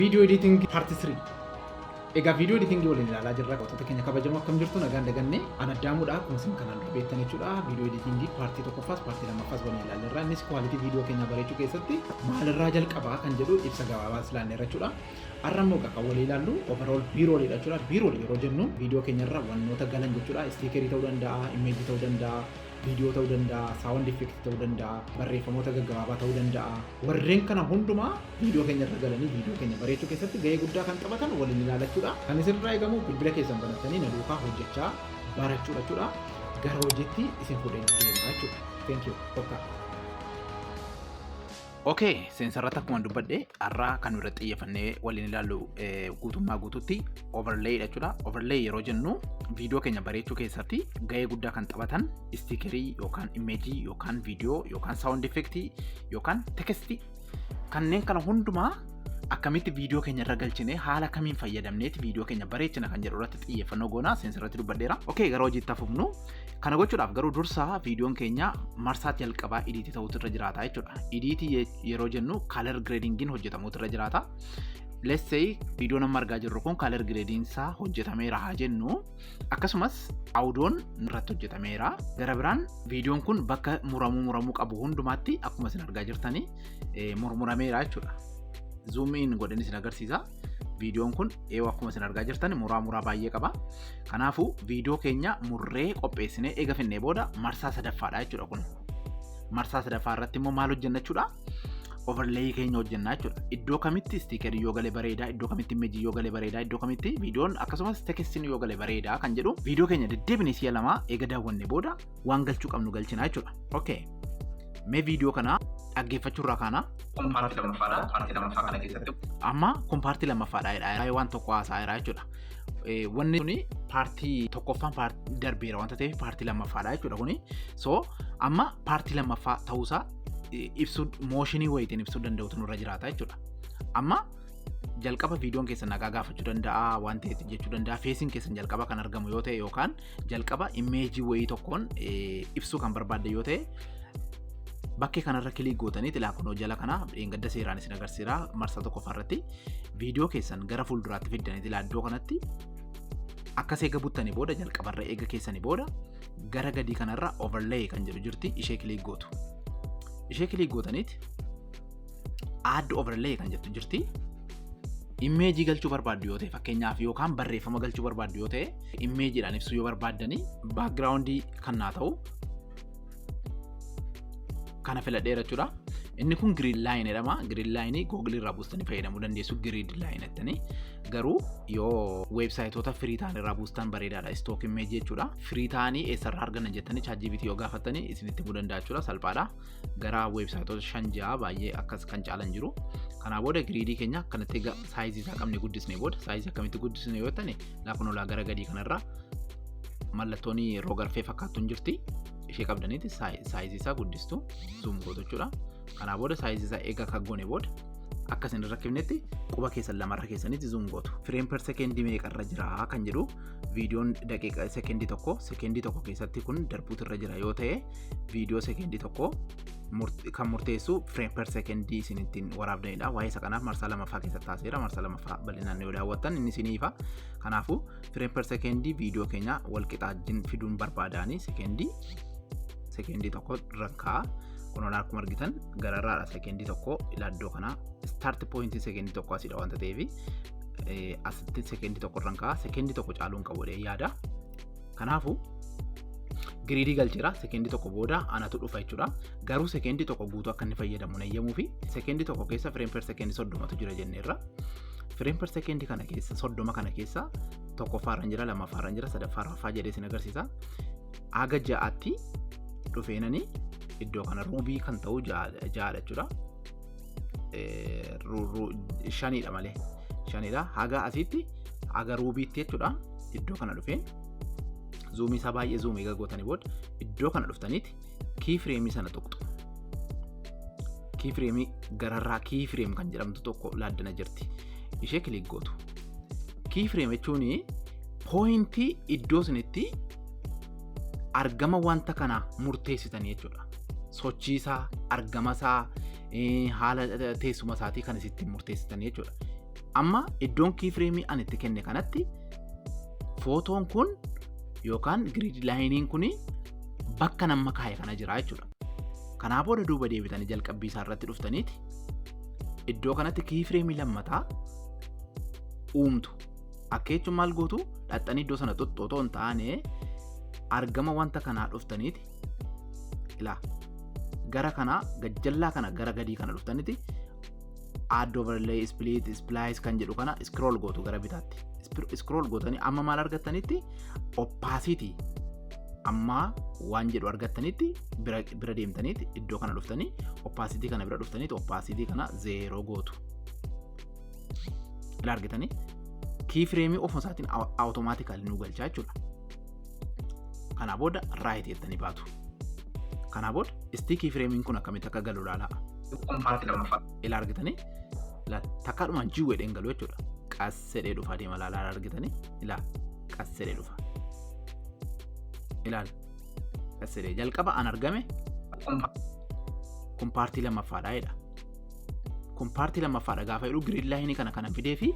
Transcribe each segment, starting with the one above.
Video editing part 3. Egaa video editing waliin ilaalaa jirra. Wantoota keenya kabajamoo, akkam jirtu? Nagaan daganne an addaamuudha. Akkuma isin kanaan dura beektan jechuudha. Video editing part tokkoffaas part lammaffaas waliin ilaalleerra. Innis quality viidiyoo keenya bareechuu keessatti maalirraa jalqabaa kan jedhu ibsa gabaabaas ilaalleerra jechuudha. Har'a immoo kan walii ilaallu overall B-roll dha jechuudha. B-roll yeroo jennu viidiyoo keenyarra wantoota galan jechuudha. Sticker ta'uu danda'a, image ta'uu danda'a, viidiyoo ta'uu danda'a, sound effect ta'uu danda'a, barreeffamoota gaggabaabaa ta'uu danda'a. Warreen kana hundumaa viidiyoo keenya irra galanii viidiyoo keenya bareechuu keessatti gahee guddaa kan taphatan waliin ilaalachuudha. Kan isinirraa eegamu bilbila keessan banattanii na duukaa hojjechaa barachuudha jechuudha. Gara hojiitti isin fuudhee deema jechuudha. Thank you. Kokkaa. Okay, seensarratti akkuma dubbadhe, har'aa kan irratti xiyyeeffannee waliin ilaallu guutummaa guututti overlay dha jechuudha. Overlay yeroo jennu viidiyoo keenya bareechuu keessatti gahee guddaa kan taphatan sticker yookaan image yookaan viidiyoo yookaan sound effect yookaan text, kanneen kana hundumaa akkamitti viidiyoo keenya irra galchine, haala kamiin fayyadamneeti viidiyoo keenya bareechina kan jedhu irratti xiyyeeffannoo goonaa seensarratti dubbadheera. Okay, gara hojiitti hafufnu. Kana gochuudhaaf garuu dursaa viidiyoon keenya marsaa jalqabaa edit ta'uutu irra jiraata jechuudha. Edit yeroo jennu color gradingiin hojjetamuutu irra jiraata. Let's say viidiyoon amma argaa jirru kun color grading isaa hojjetameera haa jennu. Akkasumas audioon irratti hojjetameera. Gara biraan viidiyoon kun bakka muramuu muramuu qabu hundumaatti akkuma isin argaa jirtanii murmurameera jechuudha. Zoom in godhan isin agarsiisa. Viidiyoon kun eewa akkuma isin argaa jirtan muraa muraa baay'ee qaba. Kanaafuu viidiyoo keenya murree qopheessinee eega finnee booda marsaa sadaffaadha jechuudha kun. Marsaa sadaffaa irratti immoo maal hojjenna jechuudha? Overlay keenya hojjenna jechuudha. Iddoo kamitti sticker yoo gale bareedaa, iddoo kamitti image yoo gale bareedaa, iddoo kamitti viidiyoon akkasumas textiin yoo gale bareedaa kan jedhu viidiyoo keenya deddeebinee si'a lama eega daawwanne booda waan galchuu qabnu galchina jechuudha. Okay. Mee viidiyoo kana dhaggeeffachuu irraa kaana. Kun part lammaffaadha. Part lammaffaa kana keessatti Amma kun part lammaffaadha jedha. Waan tokko haasa'aa jira jechuudha. Wanni kuni part tokkoffaan darbeera wanta ta'eef part lammaffaadha jechuudha kuni. So amma part lammaffaa ta'uusaa ibsuu, motion wayitiin ibsuu danda'utu nurra jiraata jechuudha. Amma jalqaba viidiyoon keessan nagaa gaafachuu danda'a, waan ta'eef jechuu danda'a, faceiin keessan jalqaba kan argamu yoo ta'e yookaan jalqaba image wayii tokkoon ibsuu kan barbaadde yoo ta'e, bakkee kanarra click gootanii tilaa kunoo jala kana dheengadda seeraan isin agarsiisa. Marsaa tokkoffaa irratti viidiyoo keessan gara fuulduraatti fiddanii tilaa iddoo kanatti akkas eega buttanii booda, jalqabarra eega keessanii booda, gara gadii kanarra overlay kan jedhu jirti, ishee click gootu. Ishee click gootaniiti add overlay kan jettu jirti. Image galchuu barbaaddu yoo ta'e fakkeenyaaf, yookaan barreeffama galchuu barbaaddu yoo ta'e, imagedhaan ibsuu yoo barbaaddanii, background kan naa ta'u kana filadheera jechuudha. Inni kun grid line jedhama. Grid line Google irraa buustanii fayyadamuu dandeessu, grid line jettanii. Garuu yoo websiteoota free ta'an irraa buustan bareedaadha. Stock image jechuudha. Free ta'anii eessarraa arganna jettanii ChatGPT yoo gaafattanii isinitti himuu danda'a jechuudha. Salphaadha. Gara websiteoota shan ja'a baay'ee akkas kan caalan jiru. Kanaa booda grid keenya akkanatti egaa size isaa qabne guddisnee booda, size akkamitti guddisne yoo ta'e, laakunolaa gara gadii kanarra mallattoon rogarfee fakkaattuun jirti. Ishee qabdaniiti size isaa guddistu, zoom gootu jechuudha. Kanaa booda size isaa eega kan goone booda, akka isin irra rakkifnetti quba keessan lamarra keessanitti zoom gootu. Frame per second meeqarra jira kan jedhu, viidiyoon daqiiqa sekendii 1, sekendii 1 keessatti kun darbuutu irra jira yoo ta'e, viidiyoo sekendii 1 kan murteessu frame per second isin ittiin waraabdanidha. Waa'ee isa kanaaf marsaa lamaffaa keessatti taaseera. Marsaa lamaffaa bal'inaan yoo daawwattan inni isinii ifa. Kanaafuu frame per second viidiyoo keenya wal qixaajjin fiduun barbaadaanii sekendii 1 rakkaa. Kunuun akkuma argitan gararraadha, sekendii 1 ilaaddoo kana start point sekendii 1 asidha wanta ta'eef asitti sekendii 1 irraan ka'a, sekendii 1 caaluun qabu yaada. Kanaafuu grid galcheera, sekendii 1 booda anatu dhufa jechuudha. Garuu sekendii 1 guutuu akka inni fayyadamu nayyamuu fi sekendii 1 keessa frame per second 30tu jira jenneerra. Frame per second kana keessa, 30 kana keessa, tokkoffaarran jira, lammaffaarran jira, sadaffaa, arfaffaa jedhee isin agarsiisa. Haga ja'aatti dhufeenanii iddoo kana ruubii kan ta'u ja'adha jechuudha. Shanidha malee, shanidha. Haga asitti, haga ruubiitti jechuudha. Iddoo kana dhufeen zoom isaa baay'ee zoom gootanii booda iddoo kana dhuftaniiti key frame sana tuqxu. Key frame gararraa key frame kan jedhamtu tokko laaddana jirti. Ishee click gootu. Key frame jechuun point iddoo isinitti argama wanta kana murteessitanii jechuudha. Sochii isaa, argama isaa, haala teessuma isaatii kan isitti murteessitanii jechuudha. Amma iddoon keyframe ani itti kenne kanatti footoon kun yookaan grid lineiin kun bakka nama kaa'e kana jira jechuudha. Kanaa booda duuba deebitanii jalqabbii isaa irratti dhuftaniiti iddoo kanatti keyframe lammataa uumtu. Akka jechuun maal gootu? Dhaxxanii iddoo sana xoxxootoo hin taane, argama wanta kanaa dhuftaniiti, ilaa gara kanaa gajjallaa kana gara gadii kana dhuftaniiti, add overlay split splice kan jedhu kana scroll gootu gara bitaatti. Scroll gootanii amma maal argattanitti? Opacity amma waan jedhu argattanitti bira deemtaniiti, iddoo kana dhuftanii, opacity kana bira dhuftaniiti, opacity kana 0 gootu. Ila argitanii, keyframe ofuma isaatiin automatically nu galchaa jechuudha. Kanaa booda right jettanii baatu. Kanaa booda istii keyframeiin kun akkamitti akka galu ilaalaa. Kun paartii lammaffaa. Ila argitanii, takkaadhumaan jiwweedheen galu jechuudha. Qassedhee dhufa deema, ilaalaa, argitanii, ilaa qassedhee dhufa. Ilaal, qassedhee jalqaba an argame. Kun paartii lammaffaadha jedha. Kun paartii lammaffaadha gaafa jedhu, grid lineii kana kana fidee fi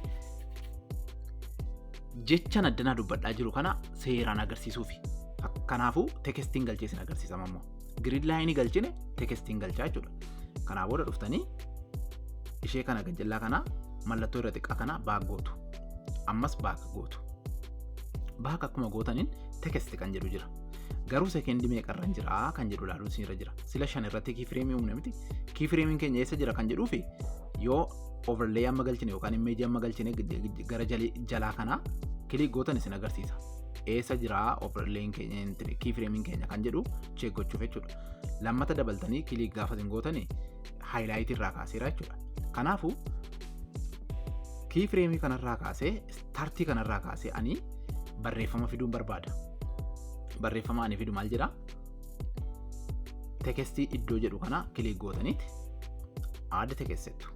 jechan addanaa dubbadhaa jiru kana seeraan agarsiisuufi. Kanaafuu textiin galchee isin agarsiisama immoo. Grid lineii galchine, textiin galchaa jechuudha. Kanaa booda dhuftanii ishee kana gajjallaa kana mallattoo irra xiqqaa kana back gootu. Ammas back gootu. Back akkuma gootaniin text kan jedhu jira. Garuu sekeendii meeqarra jira kan jedhu ilaaluun isinirra jira. Sila 5 irratti keyframeii uumne miti. Keyframeiin keenya eessa jira kan jedhuu fi yoo overlay amma galchine yookaan imageii amma galchine gara jalaa kanaa click gootan isin agarsiisa. Eessa jira overlayin keenya, keyframeiin keenya kan jedhu check gochuuf jechuudha. Lammata dabaltanii click gaafa isin gootanii highlightii irraa kaaseera jechuudha. Kanaafuu keyframeii kanarraa kaasee, startii kanarraa kaasee ani barreeffama fiduun barbaada. Barreeffama ani fidu maal jedhaa? Textii iddoo jedhu kana click gootaniiti add textettu.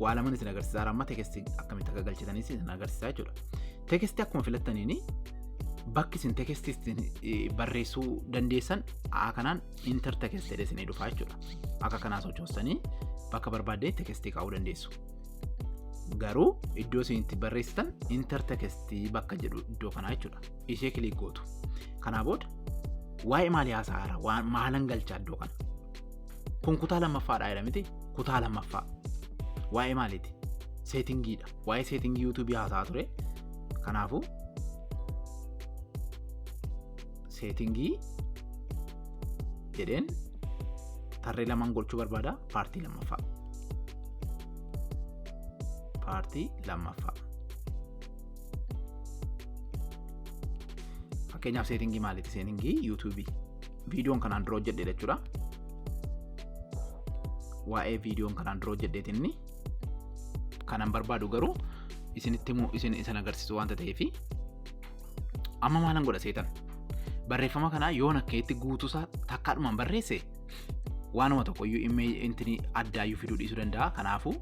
Waa lamaan isin agarsiisaa, amma textii akkamitti akka galchitanis isin agarsiisaa jechuudha. Textii akkuma filattaniini bakki isin textii ittiin barreessuu dandeessan kanaan enter text jedhee isinii dhufaa jechuudha. Akka kanaa sochoostanii bakka barbaaddee textii kaa'uu dandeessu. Garuu iddoo isin itti barreessitan enter textii bakka jedhu iddoo kanaa jechuudha. Ishee click gootu. Kanaa booda waa'ee maalii haasa'aara? Waan maalan galchaa iddoo kana? Kun kutaa lammaffaadha jedhamiti, kutaa lammaffaa. Waa'ee maaliiti? Settingiidha. Waa'ee settingii YouTubeii haasa'aa ture. Kanaafuu settingii jedheen tarree lamaan gochuu barbaada, paartii lammaffaa. Paartii lammaffaa. Fakkeenyaaf settingii maaliiti? Settingii YouTubeii. Viidiyoon kanaan dura hojjedhe jechuudha. Waa'ee viidiyoon kanaan dura hojjedheetiin inni kanan barbaadu garuu isinitti himuu isin agarsiisu waanta ta'eefi amma maalan godha seetan? Barreeffama kana yoon akka itti guutuusaa takkaadhumaan barreesse, waanuma tokko iyyuu intini addaayyuu fiduu dhiisuu danda'a. Kanaafuu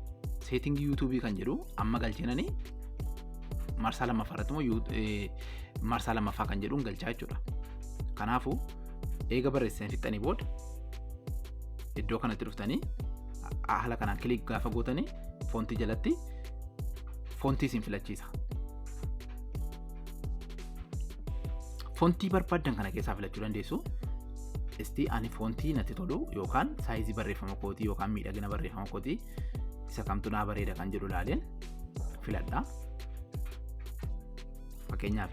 settingii YouTubeii kan jedhu amma galchinanii marsaa lammaffaa irratti immoo marsaa lammaffaa kan jedhuun galchaa jechuudha. Kanaafuu eega barreessanii fixxanii booda iddoo kanatti dhuftanii haala kanaan click gaafa gootanii fontii jalatti fontii isin filachiisa. Fontii barbaaddan kana keessaa filachuu dandeessu. Isti ani fontii natti tolu yookaan sizeii barreeffama kootii yookaan miidhagina barreeffama kootii isa kamtu naa bareeda kan jedhu ilaaleen filadha. Fakkeenyaaf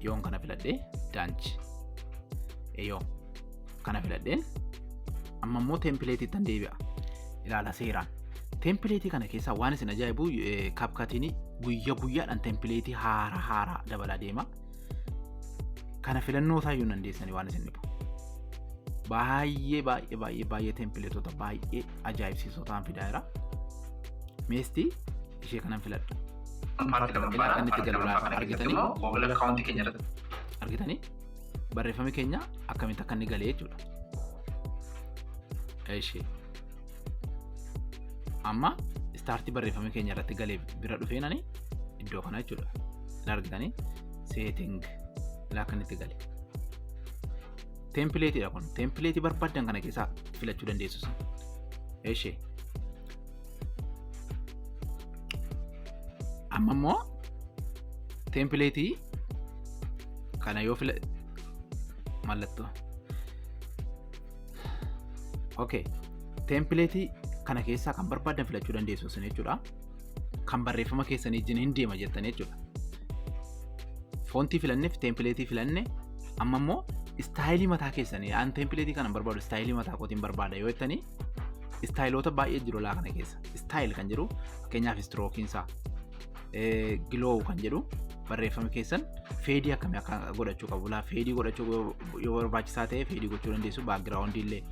yoon kana filadhee, daanchi yoo kana filadheen, amma immoo templateiitti deebi'a. Ilaala seeraan. Templateii kana keessaa waan isin ajaa'ibu, CapCutiin guyya guyyaadhaan templateii haaraa haaraa dabalaa deema. Kana filannoo isaa iyyuu dandeessanii waan isin dhibu. Baay'ee baay'ee baay'ee baay'ee templateota baay'ee ajaa'ibsiisoo ta'an fidaa jira. Meestii ishee kanan filadha. Paartii Ilaa kan lammaffaadha. itti Paartii galu lammaffaa kana keessatti argitanii? immoo Google accountii keenya irratti Argitanii, barreeffami keenya akkamitti akka inni galee jechuudha. Ishee amma startii barreeffami keenya irratti galee bira dhufeenani iddoo kana jechuudha. Ilaa, argitanii, setting ilaa akka inni itti gale. Templateiidha kun. Templateii barbaaddan kana keessaa filachuu dandeessu. Ishee Amma immoo template kana yoo fila mallattoo. Okay. Template kana keessaa kan barbaadan filachuu dandeessu isin jechuudha. Kan barreeffama keessanii wajjin hin deema jettanii jechuudha. Font filanneef template filanne, amma immoo style mataa keessanii, an template kana barbaadu, style mataa kootiin barbaada yoo jettanii, styleoota baay'ee jiru laa kana keessa. Style kan jedhu, fakkeenyaaf strokeiinsaa, glow kan jedhu, barreeffama keessan fade akkamii akka godhachuu qabu laa, fade godhachuu yoo barbaachisaa ta'e fade gochuu dandeessu, background illee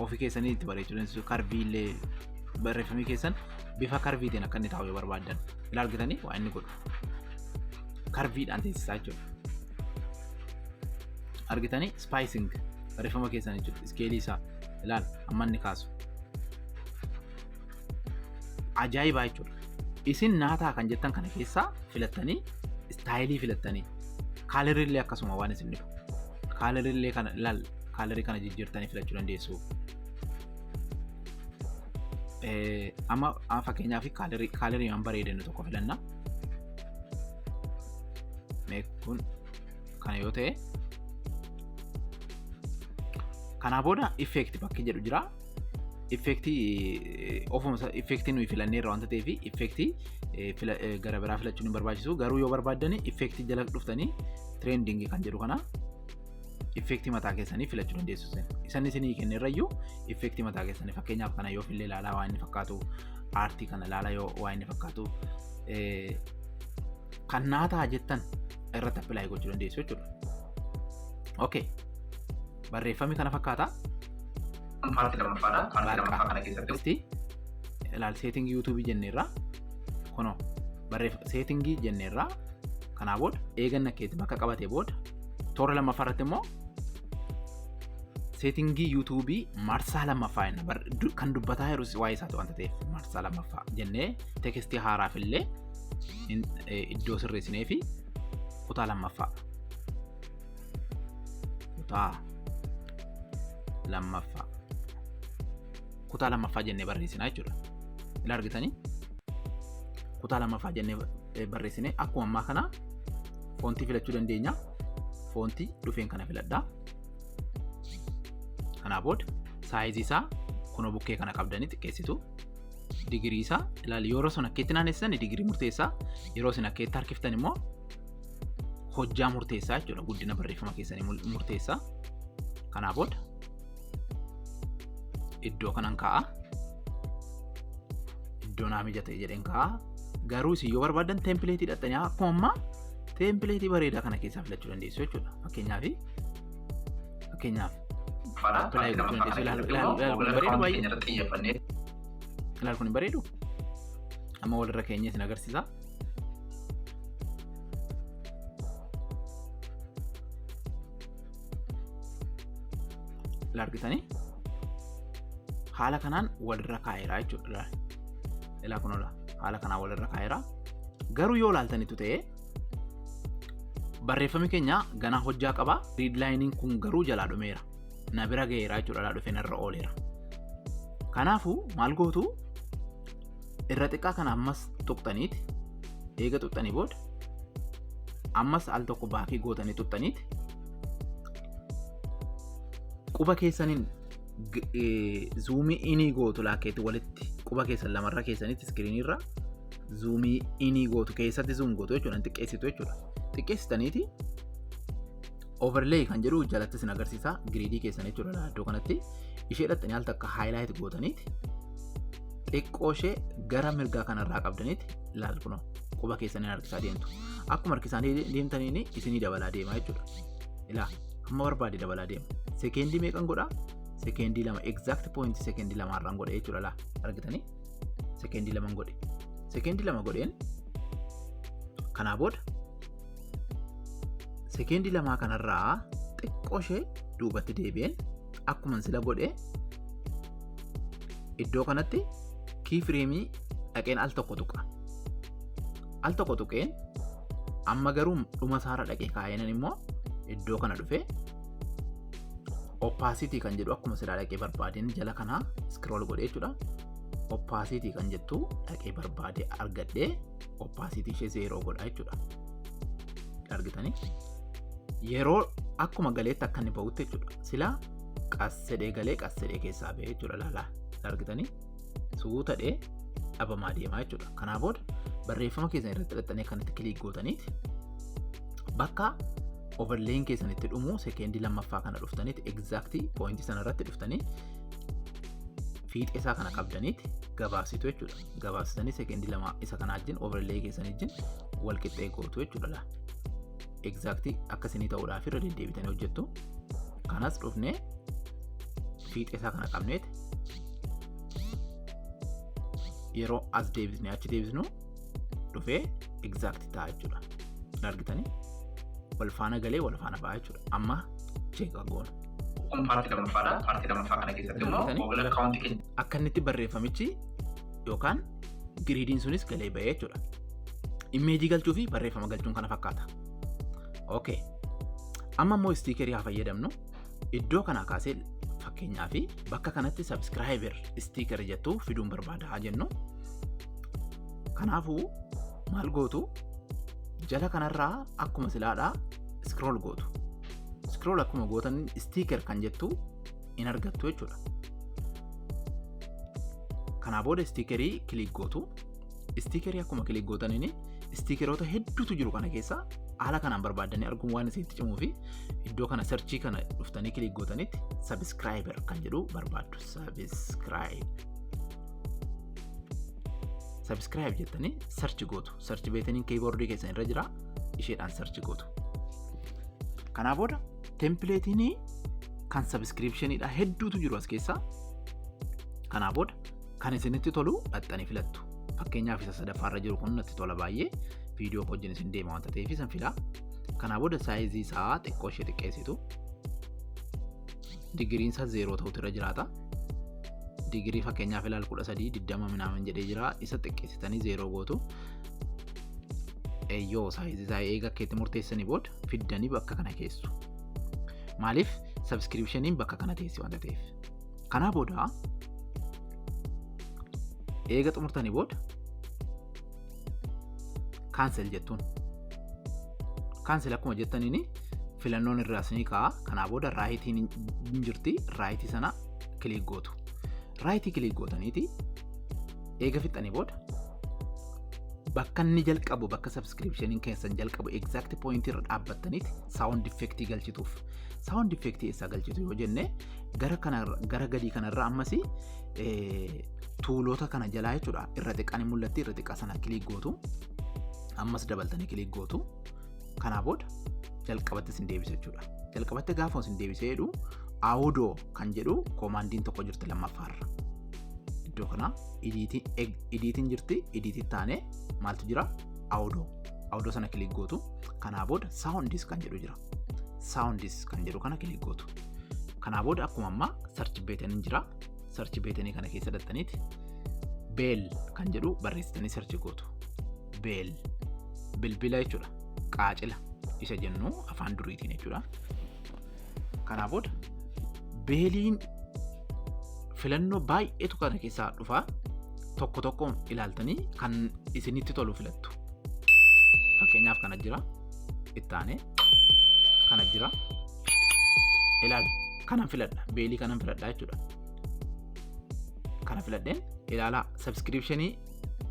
ofii keessanii itti bareechuu dandeessu, curve illee, barreeffamni keessan bifa curveitiin akka inni taa'u yoo barbaaddan. Ilaa, argitanii waa inni godhu curveiidhaan teessisaa jechuudha. Argitanii, spacing barreeffama keessan jechuudha, scale isaa ilaal amma inni kaasu. Ajaa'ibaa jechuudha. Isin naataa kan jettan kana keessaa filattanii, style filattanii, colorillee akkasuma waan isin dhibu. Colorillee kana ilaal, color kana jijjiirtanii filachuu dandeessu. Amma fakkeenyaaf color waan bareedannu tokko filanna. Mee kun kana yoo ta'e, kanaa booda effect bakki jedhu jira. Effect ofuma effect nuyi filanneerra waanta ta'eef effect gara biraa filachuun hin barbaachisu. Garuu yoo barbaaddan effect jala dhuftanii trending kan jedhu kana effect mataa keessanii filachuu dandeessu. Isan isinii kenneerrayyuu effect mataa keessanii, fakkeenyaaf kana yoo fillee, ilaalaa waan inni fakkaatu, aartii kana ilaalaa yoo waan inni fakkaatu, kan naa ta'a jettan irratti apply gochuu dandeessu jechuudha. Okay. Barreeffamni kana fakkaata. Kun part lammaffaadha. Part lammaffaa kana keessatti Ilaal, setting YouTube jenneerra. Kunoo barreeffa setting jenneerra. Kanaa booda eeganna keetti bakka qabatee booda, toora lammaffaa irratti immoo setting YouTube marsaa lammaffaa jenna. Kan dubbataa jiru waa'ee isaati waanta ta'eef marsaa lammaffaa jennee text haaraaf illee iddoo sirreessinee fi kutaa lammaffaa. Kutaa lammaffaa. Kutaa lammaffaa jennee barreessinaa jechuudha. Ila argitanii, kutaa lammaffaa jennee barreessine. Akkuma ammaa kana font filachuu dandeenya. Font dhufeen kana filadhaa. Kanaa booda size isaa kunoo bukkee kana qabdanii xiqqeessitu. Degree isaa ilaali, yeroo sun akkeetti naannessan degree murteessaa, yeroo isin akkeetti harkiftan immoo hojjaa murteessaa jechuudha, guddina barreeffama keessanii murteessaa. Kanaa booda iddoo kanan kaa'a. Iddoo naa mijate jedheen kaa'a. Garuu isin yoo barbaadan template hidhattanii akkuma ammaa template bareedaa kana keessaa filachuu dandeessu jechuudha. Fakkeenyaaf apply gochuu dandeessu. Ilaali, ilaali, ilaali, kun bareedu baay'ee. Irratti xiyyeeffannee Ilaali, kun hin bareedu. Amma walirra keenyee isin agarsiisa. Ilaali, argitanii, haala kanaan walirra kaa'eera jechuudha. Ilaali. Ilaa, kun ola haala kanaan walirra kaa'eera. Garuu yoo ilaaltanitu ta'e barreeffamni keenya ganaa hojjaa qaba. Gridlineiin kun garuu jalaa dhumeera. Na bira ga'eera jechuudha. Laa, dhufee narra ooleera. Kanaafuu maal gootu? Irra xiqqaa kana ammas tuqxaniiti, eega tuqxanii booda ammas al tokko back gootanii tuqxaniiti, quba keessaniin zoom in gootu. Laakkeetti walitti quba keessan lamarra keessanitti screenirra zoom in gootu, keessatti zoom gootu jechuudha, xiqqeessitu jechuudha. Xiqqeessitaniiti overlay kan jedhu jalatti isin agarsiisa, grid keessan jechuudha. Iddoo kanatti ishee dhattanii al takka highlight gootaniiti xiqqoo ishee gara mirgaa kanarraa qabdaniiti, ilaal, kunoo quba keessaniin harkisaa deemtu. Akkuma harkisaa deemtaniin isinii dabalaa deema jechuudha. Ilaa, hamma barbaade dabalaa deema. Sekeendii meeqan godhaa? Sekeendii 2, exact point sekeendii 2rraan godhe jechuudha. Laa, argitanii, sekeendii 2 godhe. Sekeendii 2 godheen. Kanaa booda sekeendii 2 kanarraa xiqqoo ishee duubatti deebi'een akkuma sila godhe iddoo kanatti key frame dhaqeen al tokko tuqa. Al tokko tuqeen amma garuu dhuma isaarra dhaqee kaa'eenan immoo iddoo kana dhufee opacity kan jedhu akkuma silaa dhaqee barbaadeen jala kanaa scroll godhee jechuudha. Opacity kan jettu dhaqee barbaade argadhee opacity ishee 0 godha jechuudha. Argitanii? Yeroo akkuma galeetti akka inni ba'utti jechuudha. Silaa qassedhee galee qassedhee keessaa ba'e jechuudha laalaa. Argitanii? Suutadhee dhabamaa deemaa jechuudha. Kanaa booda barreeffama keessan irratti hidhattanii akkanatti click gootaniiti bakka overlayin keessan itti dhumu sekeendii lammaffaa kana dhuftaniiti exact point sana irratti dhuftanii fiixee isaa kana qabdaniiti gabaabsitu jechuudha. Gabaabsitanii sekeendii 2 isa kana wajjin overlay keessan wajjin wal qixxee gootu jechuudha. Exact akka isinii ta'uudhaaf irra deddeebitanii hojjettu. Kanas dhufnee fiixee isaa kana qabneeti yeroo as deebisnee achi deebisnu dhufee exact ta'a jechuudha. Argitanii wal faana galee wal faana ba'a jechuudha. Amma check goona. Kun paartii lammaffaadha. Paartii lammaffaa kana keessatti immoo Google akkaawuntii keenya Akka inni itti barreeffamichi yookaan gridiin sunis galee ba'ee jechuudha. Imeejii galchuu fi barreeffama galchuun kana fakkaata. Okay. Amma immoo stickerii haa fayyadamnu. Iddoo kanaa kaasee fakkeenyaa fi bakka kanatti subscriber sticker jettu fiduun barbaada haa jennu. Kanaafuu maal gootu? Jala kanarraa akkuma silaadhaa scroll gootu. Scroll akkuma gootan sticker kan jettu in argattu jechuudha. Kanaa booda stickerii click gootu. Stickerii akkuma click gootaniin stickeroota hedduutu jiru kana keessa haala kanaan barbaaddanii arguun waan isinitti cimuu fi iddoo kana searchii kana dhuftanii click gootanitti subscriber kan jedhu barbaaddu. Subscribe. Subscribe jettanii search gootu. Search buttoniin keyboardii keessan irra jira, isheedhaan search gootu. Kanaa booda templateiin kan subscriptioniidha hedduutu jiru as keessaa. Kanaa booda kan isinitti tolu dhaxxanii filattu. Fakkeenyaaf isa sadaffaarra jiru kun natti tola baay'ee, viidiyoo wajjin isin deema waanta ta'eef isan filaa. Kanaa booda sizeii isaa xiqqoo ishee xiqqeessitu. Degreeiin isaa 0 ta'utu irra jiraata. Degree fakkeenyaaf ilaal 13 20 minaamin jedhee jira, isa xiqqeessitanii 0 gootu. Eeyyoo, sizeii isaa eega akkeetti murteessanii booda fiddanii bakka kana keessu. Maaliif? Subscriptioniin bakka kana teessi waanta ta'eef. Kanaa booda eega xumurtanii booda cancel jettuun. Cancel akkuma jettaniin filannoon irraa isinii ka'a. Kanaa booda rightiin hin jirti, rightii sana click gootu. Rightii click gootaniiti eega fixanii booda bakka inni jalqabu, bakka subscriptioniin keessan jalqabu exact pointii irra dhaabbattaniiti sound effectii galchituuf. Sound effectii eessaa galchitu yoo jenne, gara kana gara gadii kanarra ammas toolota kana jalaa jechuudha, irra xiqqaan hin mul'atti, irra xiqqaa sana click gootu, ammas dabaltanii click gootu. Kanaa booda jalqabatti isin deebisa jechuudha. Jalqabatti gaafa isin deebisee jedhu audio kan jedhu commandiin tokko jirti lammaffaarra. Iddoo kana editiin jirti, editii taanee maaltu jira? Audio. Audio sana click gootu. Kanaa booda sounds kan jedhu jira. Sounds kan jedhu kana click gootu. Kanaa booda akkuma ammaa search buttoniin jira. Search buttonii kana keessa dhattaniiti bell kan jedhu barreessitanii search gootu. Bell bilbila jechuudha. Qaacila isa jennu afaan duriitiin jechuudha. Kanaa booda belliin filannoo baay'eetu kana keessaa dhufa. Tokko tokko ilaaltanii kan isinitti tolu filattu. Fakkeenyaaf kana jira. Ittaanee kana jira. Ilaal, kanan filadha. Bellii kanan filadha jechuudha. Kana filadheen ilaalaa, subscriptionii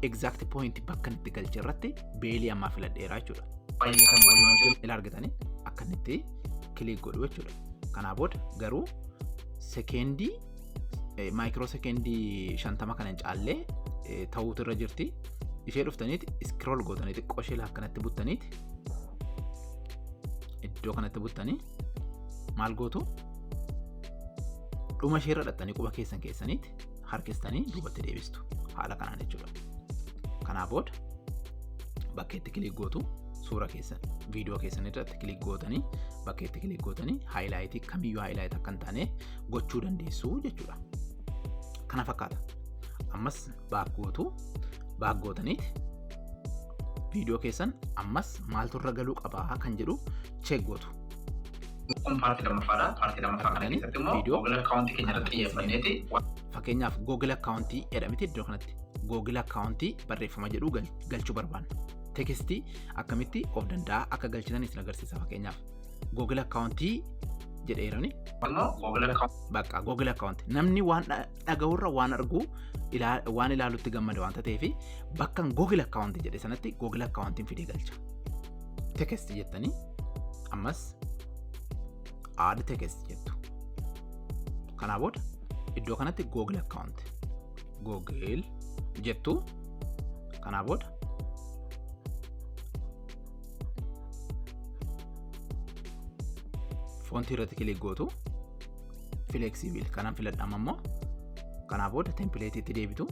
exact point bakka itti galche irratti bellii ammaa filadheera jechuudha. Baay'ee kan waliin hojjetu. Ila argatanii akka inni itti click godhu jechuudha. Kanaa booda garuu sekeendii micro secondii 50 kana hin caallee ta'uutu irra jirti. Ishee dhuftaniiti scroll gootanii xiqqoo ishee akkanatti buttaniiti iddoo kanatti buttanii maal gootu? Dhuma ishee irra dhattanii quba keessan keessaniiti harkistanii duubatti deebistu haala kanaan jechuudha. Kanaa booda bakka itti click gootu, suura keessan viidiyoo keessan irratti click gootanii bakka itti click gootanii highlightii kamiyyuu highlight akka hin taane gochuu dandeessu jechuudha. Kana fakkaata. Ammas back gootu, back gootaniiti viidiyoo keessan ammas maaltu irra galuu qabaa kan jedhu check gootu. Kun paartii lammaffaadha. Paartii lammaffaa kana keessatti immoo Viidiyoo Google akkaawuntii keenya irratti xiyyeeffanneeti Fakkeenyaaf Google accountii jedhamti iddoo kanatti. Google accountii barreeffama jedhu galchuu barbaanna. Textii akkamitti of danda'a akka galchitan isin agarsiisa fakkeenyaaf. Google accountii jedheerani. Immoo Google account Bakka Google account namni waan dhaga'urra waan argu waan ilaalutti gammada waanta ta'eef bakka Google account jedhe sanatti Google accountiin fidee galcha. Text jettanii ammas add text jettu. Kanaa booda iddoo kanatti Google account Google jettu. Kanaa booda fontii irratti click gootu, flexible kanan filadhama immoo. Kanaa booda templateiitti deebitu,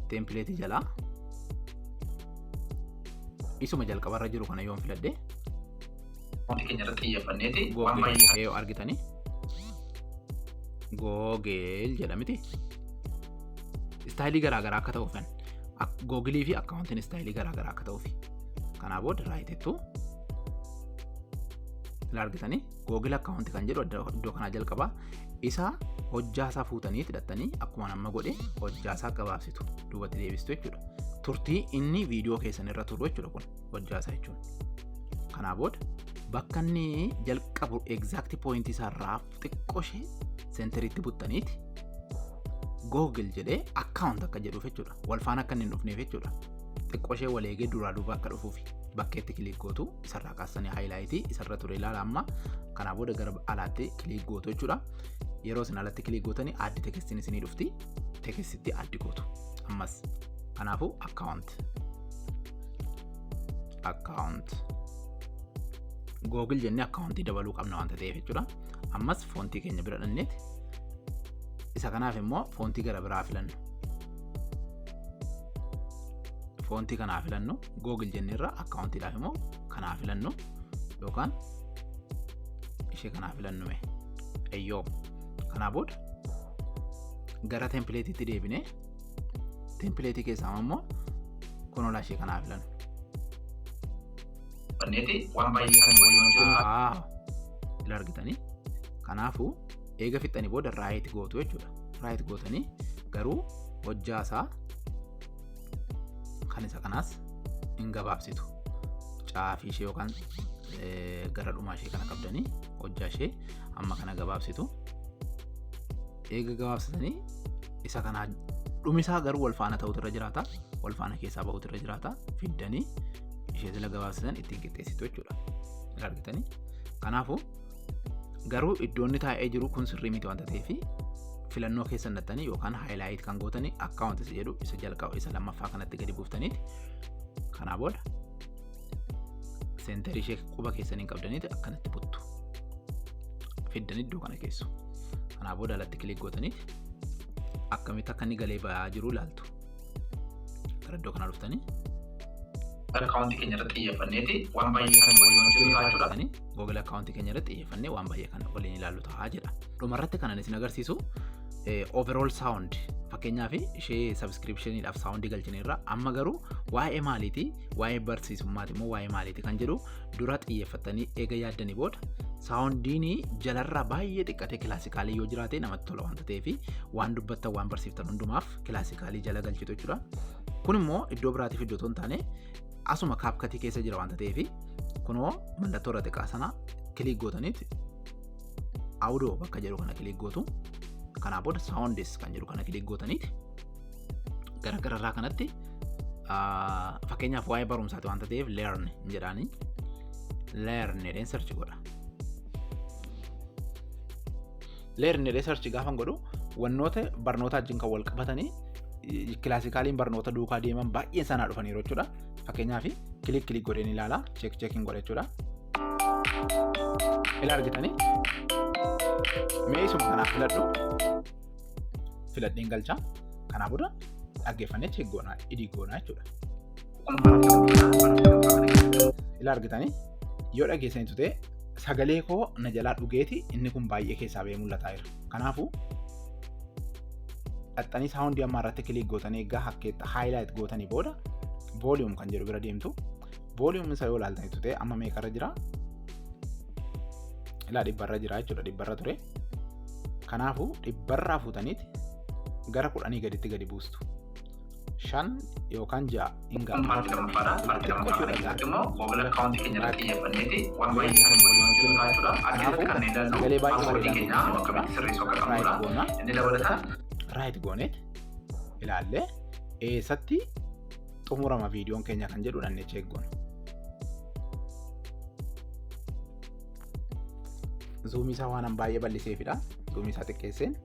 templateii jalaa isuma jalqabarra jiru kana yoon filadhe keenya irratti xiyyeeffanneeti waan Google baay'ee yoo argitanii Google jedhamiti. Styleii garaagaraa akka ta'uufan Googleii fi accountiin styleii garaagaraa akka ta'uufi. Kanaa booda rightettu ila argitanii Google accountii kan jedhu iddoo kanaa jalqabaa isa hojjaasaa fuutanii hidhattanii akkuma nama godhe hojjaasaa gabaabsitu, duubatti deebistu jechuudha. Turtii inni viidiyoo keessan irra turu jechuudha kun hojjaasaa jechuun. Kanaa booda bakka inni jalqabu exact pointii isaarraa xiqqoo ishee centeriitti buttaniiti Google jedhee account akka jedhuuf jechuudha. Wal faana akka inni hin dhufneef jechuudha. Xiqqoo ishee wal eegee duraa duuba akka dhufuufi bakkeetti click gootu, isarraa kaasanii highlightii isarra ture ilaala amma. Kanaa booda gara alaatti click gootu jechuudha. Yeroo isin alatti click gootanii add textiin isinii dhufti. Textitti add gootu. Ammas kanaafuu account account Google jennee accountii dabaluu qabna waanta ta'eef jechuudha. Ammas fontii keenya bira dhanneeti isa kanaaf immoo fontii gara biraa filannu. Fontii kanaa filannu, Google jenneerra, accountiidhaaf immoo kanaa filannu yookaan ishee kanaa filannu mee eeyyoo. Kanaa booda gara templateiitti deebinee templateii keessaa immoo kunolaa ishee kanaa filannu. Xiyyeeffanneeti waan baay'ee kan waliin hojjennu. Ila argitanii, kanaafuu eega fixxanii booda right gootu jechuudha. Right gootanii garuu hojjaasaa kan isa kanaas hin gabaabsitu. Caafii ishee yookaan gara dhumaa ishee kana qabdanii hojjaa ishee amma kana gabaabsitu. Eega gabaabsitanii isa kanaa dhumisaa garuu wal faana ta'utu irra jiraata. Wal faana keessaa bahutu irra jiraata. Fiddanii ishee sila gabaabsitan ittiin qixxeessitu jechuudha. Ila argitanii, kanaafuu garuu iddoo inni taa'ee jiru kun sirrii miti waanta ta'eef filannoo keessan nattanii yookaan highlight kan gootanii account isa jedhu isa jalqaba isa lammaffaa kanatti gadi buuftaniiti kanaa booda centerii ishee quba keessaniin qabdaniiti akkanatti buttu. Fiddanii iddoo kana keessu. Kanaa booda alatti click gootaniiti akkamitti akka inni galee ba'aa jiru ilaaltu. Gara iddoo kana dhuftanii Accountii keenya irratti xiyyeeffanneeti waan baay'ee kan waliin hojjennu jechuudha. Google accountii keenya irratti xiyyeeffannee waan baay'ee kan waliin ilaallu ta'aa jedha. Dhumarratti kanan isin agarsiisu overall sound, fakkeenyaaf ishee subscriptioniidhaaf soundii galchineerra, amma garuu waa'ee maaliiti, waa'ee barsiisummaati immoo waa'ee maaliiti kan jedhu dura xiyyeeffattanii eega yaaddanii booda soundiin jalarraa baay'ee xiqqatee classicalii yoo jiraate namatti tola waanta ta'eef waan dubbattan waan barsiiftan hundumaaf classicalii jala galchitu jechuudha. Kun immoo iddoo biraatiif iddoo hin taane asuma CapCutii keessa jira waanta ta'eef kunoo mallattoo irra xiqqaa sana click gootaniiti audio bakka jedhu kana click gootu. Kanaa booda sounds kan jedhu kana click gootaniiti gara gararraa kanatti fakkeenyaaf waa'ee barumsaati waanta ta'eef learn jedhaanii learn jedheen search godha. Learn jedhee search gaafan godhu wannoota barnoota wajjin kan wal qabatanii classicaliin barnoota duukaa deeman baay'een sanaa dhufaniiru jechuudha. Fakkeenyaaf click click godheen ilaala, check checkiin godha jechuudha. Ila argitanii, mee isuma kanaaf filadhu, filadheen galcha. Kanaa booda dhaggeeffannee check goonaa, edit goonaa jechuudha. Ila argitanii, yoo dhageessanitu ta'e sagalee koo na jalaa dhugeeti inni kun baay'ee keessaa ba'ee mul'ataa jira. Kanaafuu dhaxxanii soundii ammaa irratti click gootanii egaa hakkeetta highlight gootanii booda volume kan jedhu bira deemtu. Volume isa yoo ilaaltanitu ta'e amma meeqarra jira? Ilaa, 100rra jira jechuudha, 100rra ture. Kanaafuu 100rraa fuutaniiti Gara 10 gaditti gadi buustu. 5 yookaan 6 hin Kun ga'a. paartii lammaffaadha. Paartii lammaffaa kana keessatti immoo Google account keenya irratti xiyyeeffanneeti waan baay'ee kan waliin hojjennu ta'a jechuudha. As keessatti kan ilaallu Sagalee baay'ee paaswoordii bareedaa keenya akkamitti sirreessuu akka Right qabnudha. goona. Inni dabalataan Right gooneet ilaallee eessatti xumurama viidiyoon keenya kan jedhu dhannee check goona. Zuumii isaa waan baay'ee bal'iseefidha. Zuumii isaa xiqqeesseen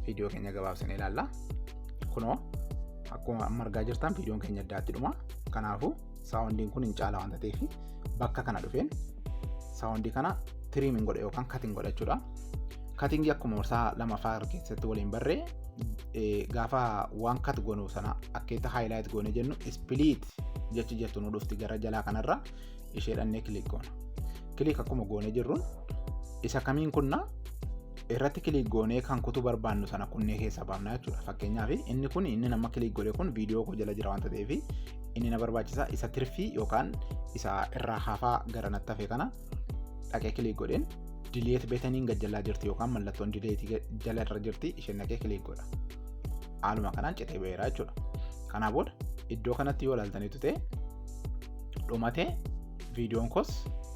viidiyoo keenya gabaabsinee ilaalla. Kunoo akkuma amma argaa jirtan viidiyoon keenya addaatti dhuma. Kanaafuu soundiin kun hin caala waanta ta'eef bakka kana dhufeen soundii kana trim godhe yookaan cutting godha jechuudha. Cuttingii akkuma marsaa lamaffaa keessatti waliin barree, gaafa waan cut goonu sana akkeetta highlight goone jennu, split jechi jettu nu dhufti gara jalaa kanarra, ishee dhannee click goona. Click akkuma goone jirruun isa kamiin kunna irratti click goonee kan kutuu barbaannu sana kunnee keessaa baafna jechuudha. Fakkeenyaaf inni kun, inni nama click godhe kun viidiyoo koo jala jira waanta ta'eef inni na barbaachisa. Isa tirfii yookaan isa irraa hafaa gara natti hafe kana dhaqee click godheen delete buttoniin gajjallaa jirti yookaan mallattoon delete jala irra jirti, isheen dhaqee click godha. Haaluma kanaan citee ba'eera jechuudha. Kanaa booda iddoo kanatti yoo ilaaltanitu ta'e dhumatee viidiyoon koos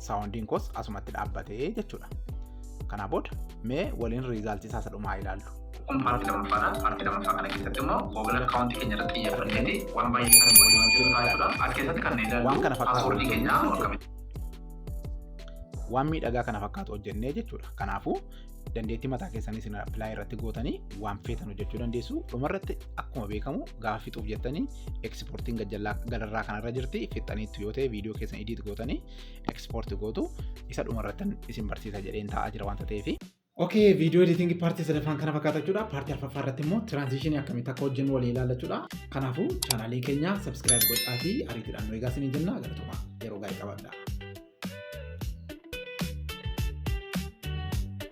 soundiin koos asumatti dhaabbatee jechuudha. Kanaa booda mee waliin resultii isaa isa dhumaa ilaallu. Kun paartii lammaffaadha. Paartii lammaffaa kana keessatti immoo Google account keenya irratti xiyyeeffanneeti waan baay'ee kan waliin hojjennu ta'a jechuudha. As keessatti kan ilaallu Waan kana fakkaatu paaswoordii keenya hojjennu akkamitti waan miidhagaa kana fakkaatu hojjennee jechuudha. Kanaafuu dandeettii mataa keessanii isin apply irratti gootanii waan feetan hojjechuu dandeessu. Dhumarratti akkuma beekamu gaafa fixuuf jettanii exportiin gajjallaa gararraa kanarra jirti, fixxaniittu yoo ta'e viidiyoo keessan edit gootanii export gootu. Isa dhumarratti isin barsiisa jedheen taa'aa jira waanta ta'eef. Okay, viidiyoo editingii paartii sadaffaan kana fakkaata jechuudha. Paartii arfaffaa irratti immoo transitionii akkamitti akka hojjennu waliin ilaalla jechuudha. Kanaafuu channelii keenya subscribe godhaatii ariitiidhaan nu eegaa isiniin jenna. Galatoomaa, yeroo gaarii qabaadhaa.